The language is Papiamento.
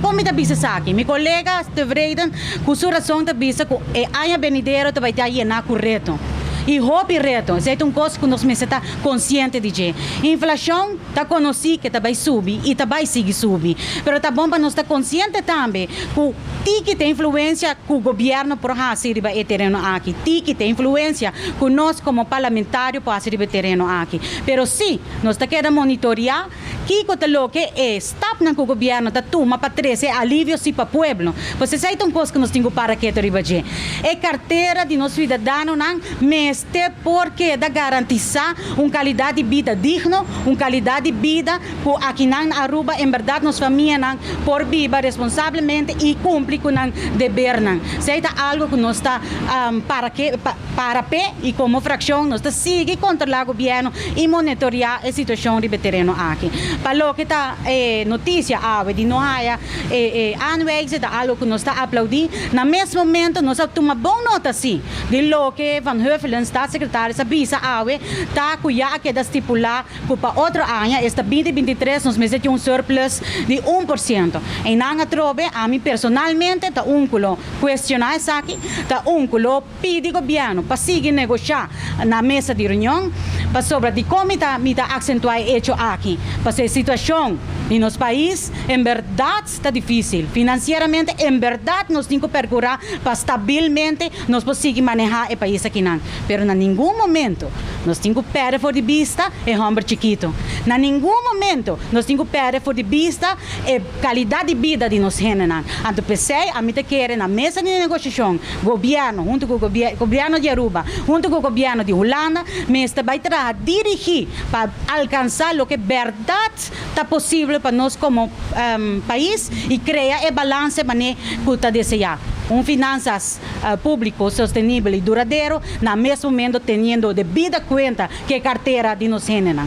Dikon mi ta bisa esaki? Mi kolega Tevreden ku su rason ta bisa ku e aña benidero ta bai ta yená ku reto. I hopi reto. Esei ta un kos ku nos mester ta konsiente di dje. Inflashon ta konosí ke ta bai subi i ta bai sigui subi. Pero ta bon pa nos ta konsiente tambe ku tiki ta influensia ku gobièrnu por hasi riba e tereno aki. Tiki ta influensia ku nos komo parlamentario por hasi riba e tereno aki. Pero sí, nos ta keda monitoriá kiko ta loke e stapnan ku gobièrnu ta tuma pa trese e alivio sí pa pueblo. Pues esei ta un kos ku nos tin ku para ketu riba dje. E kartera di nos siudadanonan mester por keda garantisá un kalidat di bida digno, un kalidat di bida ku akinan na Aruba en bèrdat nos famianan por biba responsablemente i kumpli ku nan debernan. Esei ta algu ku nos ta para ke para p'e i komo frakshon nos ta sigui kontrolá gobièrnu i monitoreá e situashon riba e tereno aki. Pa loke ta e notisia awe di no haya e aanwijzer ta algu ku nos ta aplaudí. Na mes momento nos a tuma bon nota si di loke Van Huffelen, staatssecretaris, a bisa awe ta ku ya a keda stipulá ku pa otro aña, esta 2023, nos mester tin un surplus di 1%. Einan atrobe, ami personalmente ta un ku lo kuestioná esaki, ta un ku lo pidi gobièrnu pa sigui negoshá na mesa di reunion, pasobra dikon mi ta aksentuá e hecho aki? Pasobra e situashon di nos pais en bèrdat ta difísil. Finansieramente, en bèrdat nos tin ku perkurá pa stabilmente nos por sigui manehá e pais akinan. Pero na ningun momento nos tin ku pèrdè for di bista e hòmber chikitu. Na ningun momento nos tin ku pèrdè for di bista e kalidat di bida di nos hendenan. Anto p'esei, ami ta kere na mesa di negoshashon, gobièrnu, huntu ku gobièrnu di Aruba, huntu ku gobièrnu di Hulanda, mester bai traha dirigí pa alkansá loke bèrdat ta posibel pa nos komo pais i krea e balanse manera ku ta deseá. Un finansas públiko sostenibel i duradero, na mes momento teniendo debido kuenta ku e kartera di nos hendenan.